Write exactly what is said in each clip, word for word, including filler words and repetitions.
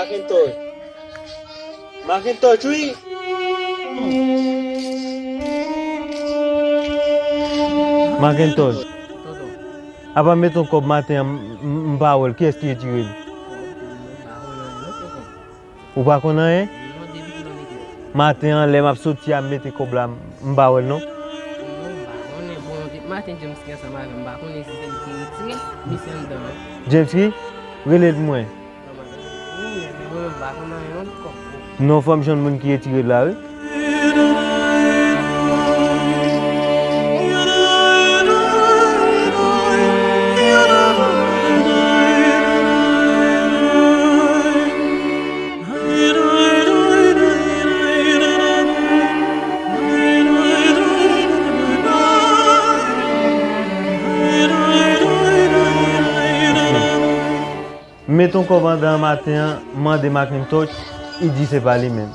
Macintosh. Macintosh, wi. Macintosh. Apa m mete yon kòb maten an, m, m, m pa wè l. Kiyès ki retire l? Ou pa konn anyen? Maten an, lè m ap soti a, m mete kòb la, m pa wè l non. James ki? Rele l pou mwen. Non, fò m jwenn moun ki retire l la, wi. M met yon kòb anndan an maten an, m mande Macintosh, li di se pa li menm.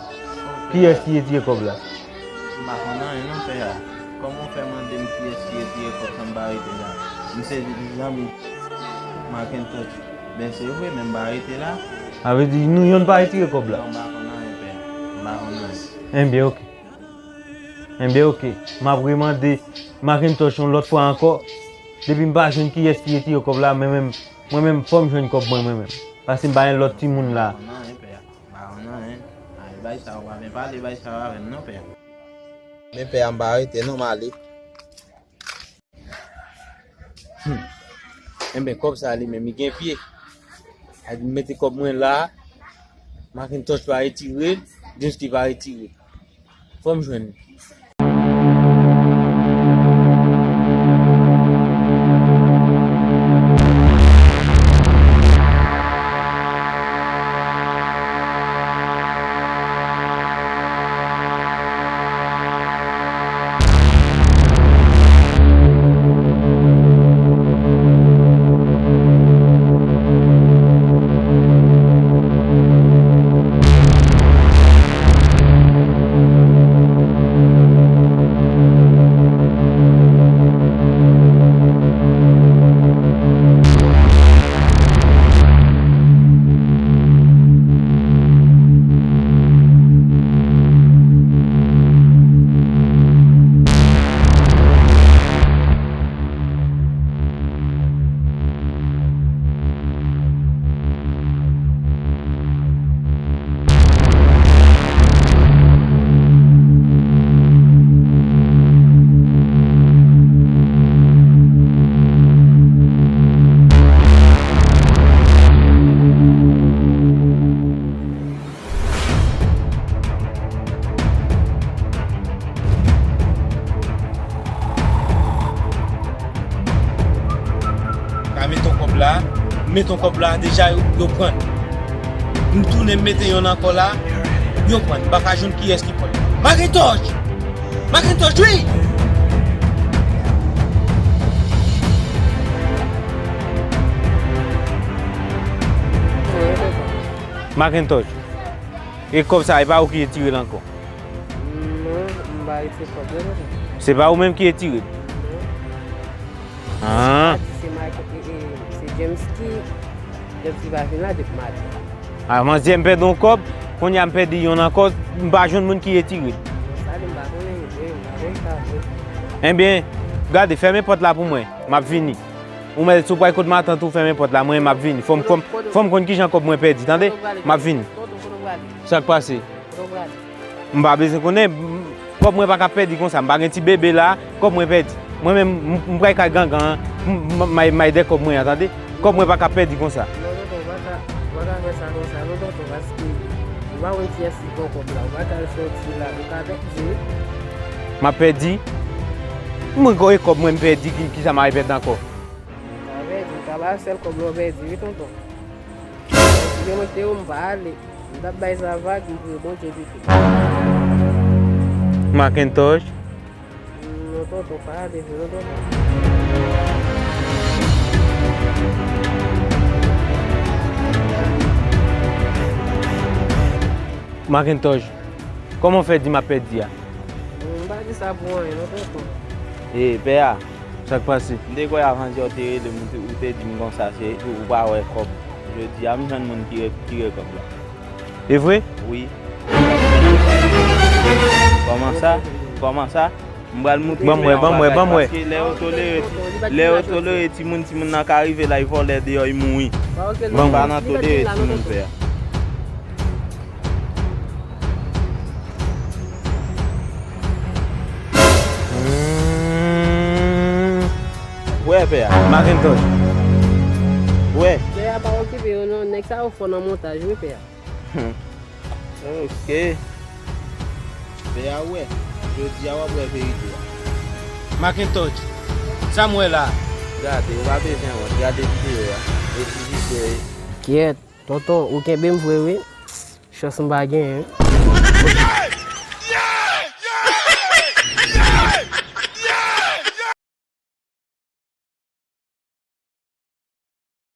Kiyès ki retire kòb la? M pa konn anyen non, pè a. Kòman w fè mande m kiyès ki retire kòb sa m pa rete la? M se zanmi Macintosh. Ben, se vre, men m pa rete la. Sa vle di nou youn pa retire kòb la? Non, m pa konn anyen, pè a. M pa konn anyen. Enben, oke. Enben, oke. M ap remande Macintosh yon lòt fwa ankò. Depi m pa jwenn kiyès ki retire kòb la, mwen menm, mwen menm, fò m jwenn kòb mwen, mwen menm. Paske m pa gen lòt timoun la. M pa konn anyen, pè a. M pa konn anyen. Ay, bay sa yo pa byen pale, bay sa yo avè m non, pè a. Men pè a, m pa rete non, m ale. Hmm. Enben, kòb sa li menm, li gen pye. Sa di m mete kòb mwen la, Macintosh pa retire l, James ki pa retire l. Fò m jwenn li. Ka met yon kòb la, met yon kòb la, deja yo, yo pran. M tounen m mete yonn ankò la, yo pran. M pa ka jwenn kiyès ki pran. Macintosh! Macintosh, wi! Macintosh. E kòb sa, e pa ou ki retire l ankò? Non, m pa retire kòb la, non. Se pa ou menm ki retire l? Non. Ah. Sa di se Mike, e, e, se James ki, James ki pa vin la depi maten. Ah, manzè, m pèdi yon kòb, kounye a m pèdi yonn ankò, m pa jwenn moun ki retire l. Bon, sa di m pa konnen, wi, m pa konn sa, wi. Enben, gade, fèmen pòt la pou mwen, m ap vini. Ou mèt, si w pral kot matant ou, fèmen pòt la, mwen, m ap vini. Fò m, fò m, fò m konn kijan kòb mwen pèdi, tande? M ap vini. Sa k pase? M pa bezwen konnen, m, kòb mwen pa ka pèdi konsa, m pa gen ti bebe la, kòb mwen pèdi. Mwen menm, m, m pral kay gangan an, m, m, may, may dè kòb mwen an, tande? Kòb mwen pa ka pèdi konsa. Non, tonton, ou pa ka, ou pa ka fè sa konsa, non, tonton, paske ou pa konn kiyès ki pran kòb la, ou pa ka al sòti la, ou ka pèdi, wi. M ap pèdi? Mwen, e kòb mwen m pèdi, ki, kisa m al pèdi ankò? Ou ka pèdi, ou ka pa sèl kòb la ou pèdi, wi, tonton. Demonte yo, m pa ale. M t ap bay sa vag, m priye Bondye pito. Macintosh. Non, tonton, pa ale vre, non, tonton. Macintosh, kòman w fè di m ap pèdi a? M pa di sa pou anyen, non, tonton. E, pè a, sa k pase? M te kwè avan yè w te rele m, ou te, ou te di m konsa, se ou, ou pa wè kòb. Jodi a, m jwenn moun ki re-, ki retire kòb la. E vre? Wi. Kòman sa? Kòman sa? M pral moutre Ban m wè, ban m wè, ban m wè. Paske lè yo tolere ti, lè yo tolere timoun, timoun nan ka rive la, y vòlè deyò, y mouri. Ban m wè. M pa nan tolere timoun pè a. Hmm. Wè pè a. Macintosh. Wè. Pè a pa okipe yo non, nèg sa yo fò nan montaj wi pè a. Ok. Pè a wè. Jodi a w ap wè verite a. Macintosh, sa m wè la. Gade, ou pa bezwen wont. Gade videyo a. E ti videyo e. Kyèt, tonton, ou kenbe m vre wi. Chans m pa genyen.